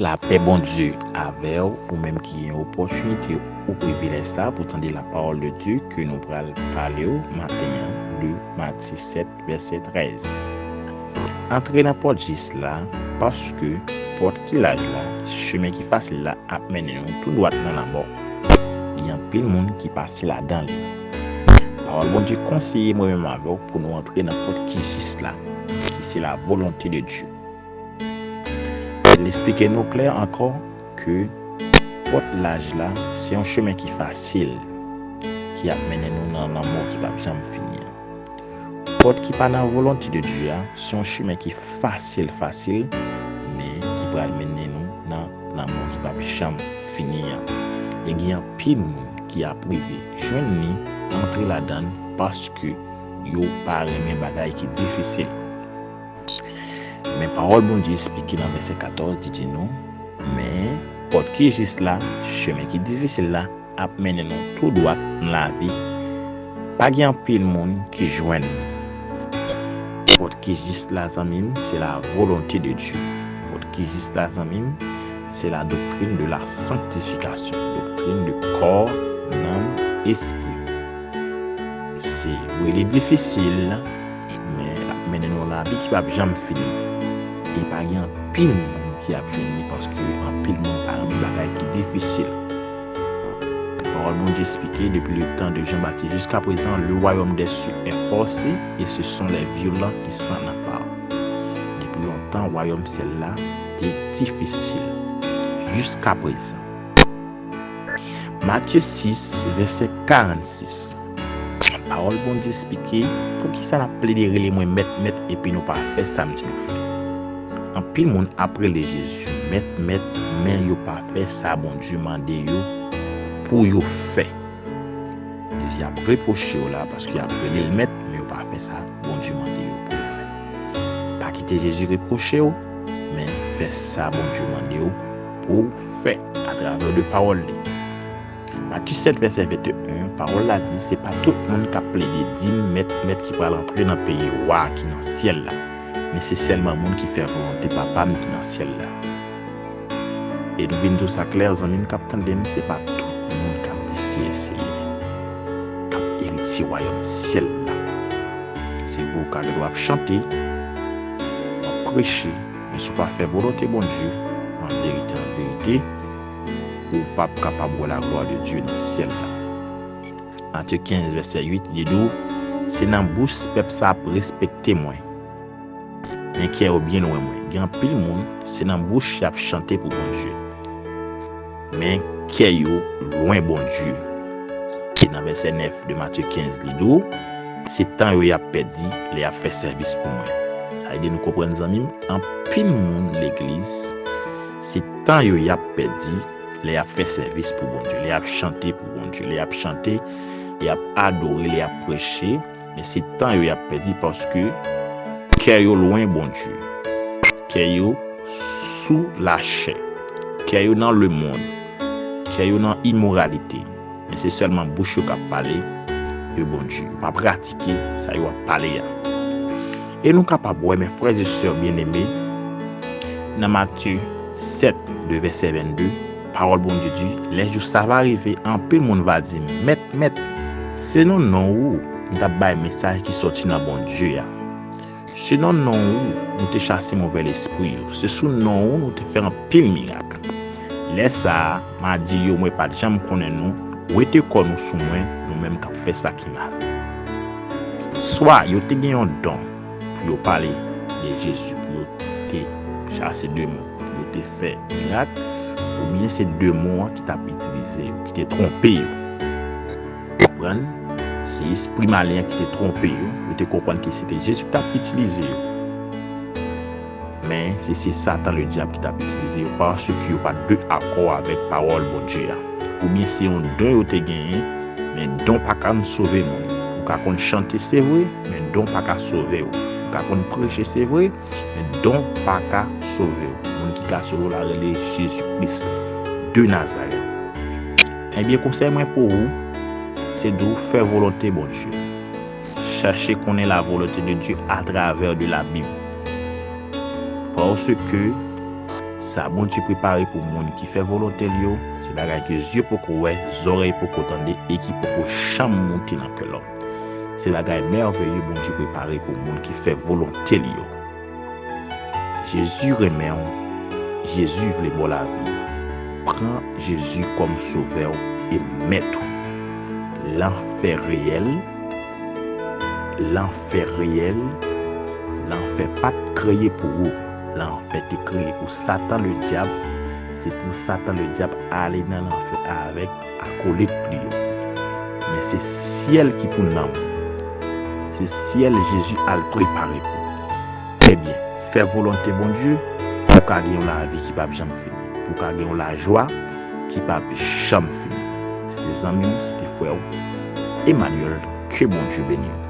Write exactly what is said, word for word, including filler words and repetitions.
Lapè Bondye avè w, ou menm ki gen opòtinite ou privilèj sa pou tande la parole de Dieu ke nou pral pale w maten an, de Matye sèt, vèsè trèz. Antre nan pòt jis la, paske pòt ki laj la, chemen ki fasil la ap mennen nou tou dwat nan lanmò. Gen anpil moun ki pase ladan li. Pawòl Bondye konseye mwen menm avè w pou nou antre nan pòt ki jis la, ki se la volonte de Dye. Li eksplike nou klè ankò ke pòt laj la, se yon chemen ki fasil, ki ap mennen nou nan lanmò ki p ap janm fini an. Pòt ki pa nan volonte de Dye a, se yon chemen ki fasil, fasil, men ki pral mennen nou nan lanmò ki p ap janm fini an. E gen anpil moun ki ap rive jwenn li, antre ladan l, paske yo pa renmen bagay ki difisil. Men pawòl Bondye eksplike nan vèsè katòz, li di nou, men pòt ki jis la, chemen ki difisil la, ap mennen nou tou dwat nan lavi. Pa gen anpil moun ki jwenn li. Pòt ki jis la, zanmi m, se la volonte de Dye. Pòt ki jis la, zanmi m, se la doctrine de la sanctification, doctrine de corps, nanm, espri. Se vre, li difisil, men l ap mennen nou lavi ki p ap janm fini. E pa gen anpil moun ki ap jwenn li, paske anpil moun pa renmen bagay ki difisil. Pawòl Bondye eksplike, depuis le temps de Jean-Baptiste jusqu'à présent, le royaume des cieux est forcé et ce sont les violents qui s'en emparent. Depi lontan, wayòm syèl la te difisil. Jiskaprezan. Matye sis, vèsè karannsis. Pawòl Bondye eksplike, poukisa n ap plede rele mwen mèt, mèt, epi nou pa fè sa m di nou fè? Anpil moun ap rele Jezi mèt, mèt, men yo pa fè sa Bondye mande yo pou yo fè. Jezi ap repwoche yo la, paske y ap rele l mèt, men yo pa fè sa Bondye mande yo pou yo fè. Pa kite Jezi repwoche w, men fè sa Bondye mande w pou w fè atravè de pawòl li. Matye sèt, vèsè venteyen, pawòl la di, se pa tout moun k ap plede di m, mèt, mèt, ki pral antre nan peyi wa ki nan syèl la, men se sèlman moun ki fè volonte Papa m ki nan syèl la. E nou vin di w sa klè, zanmi m k ap tande m, se pa tout moun k ap di Seyè, Seyè, k ap eritye wayòm syèl la. Se vre w ka gen dwa ap chante, w ap preche, men si w pa fè volonte Bondye, an verite, an verite, ou p ap kapab wè laglwa de Dye nan syèl la. Matye kenz, vèsè uit, li di w, se nan bouch pèp sa ap respekte mwen, men kè yo byen lwen mwen. Gen anpil moun, se nan bouch y ap chante pou Bondye, men kè yo lwen Bondye. E nan vèsè nèf de Matye kenz, li di w, se tan yo y ap pèdi lè y ap fè sèvis pou mwen. Sa vle di nou konprann, zanmi m, anpil moun legliz, se tan yo y ap pèdi lè y ap fè sèvis pou Bondye, lè y ap chante pou Bondye, lè y ap chante, lè y ap adore, lè y ap preche, men se tan yo y ap pèdi paske kè yo lwen Bondye. Kè yo sou lachè. Kè yo nan lemonn. Kè yo nan imoralite. Men se sèlman bouch yo k ap pale de Bondye. Yo pa pratike sa yo ap pale a. E nou kapab wè, men frè e sè byeneme, nan Matye sèt, de vèsè vennde, pawòl Bondye di, lè jou sa va rive, anpil moun va di m, mèt, mèt, se nan non ou m t ap bay mesaj ki sòti nan Bondye a. Se nan non ou nou te chase movè lespri yo. Se sou non ou nou te fè anpil mirak. Lè sa a, m a di yo, mwen pa t janm konnen nou, wete kò nou sou mwen, nou menm k ap fè sa ki mal. Swa yo te gen yon don pou yo pale de Jezi, pou yo te chase demon, pou yo te fè mirak, oubyen se demon an ki t ap itilize yo, ki te twonpe yo. Konprann? Se espri malen an ki te twonpe yo, yo te konprann ke se te Jezi ki t ap itilize yo. Men, se, se Satan, le dyab, ki t ap itilize yo, paske yo pa t de akò avèk pawòl Bondye a. Oubyen se yon don yo te genyen, men don pa ka sove moun. Ou ka konn chante, se vre, men don pa ka sove w. Ou ka konn preche, se vre, men don pa ka sove w. Moun ki ka sove w la rele Jezi Kris de Nazarèt. Ebyen, konsèy mwen pou ou, se di w fè volonte Bondye. Chache konnen la volonte de Dye atravè de la Bib. Paske Sa Bondye prepare pou moun ki fè volonte l yo, se bagay ke zye poko wè, zòrèy poko tande e ki poko janm moute nan kè lòm. Se bagay mèveye Bondye prepare pou moun ki fè volonte l yo. Jezi renmen w, Jezi vle ba w lavi. Pran Jezi kòm sovè w e mèt ou. Lanfè reyèl, lanfè reyèl, lanfè pa t kreye pou ou. Lanfè te kreye pou Satan Ledyab. Se pou Satan Ledyab ale nan lanfè avèk akolit li yo. Men se syèl ki pou nanm. Se syèl Jezi al prepare pou ou. Ebyen, fè volonte Bondye pou w ka gen yon lavi ki p ap janm fini, pou w ka gen yon lajwa ki p ap janm fini. Se te zanmi w, se te frè w, Emmanuel, ke Bondye beni w.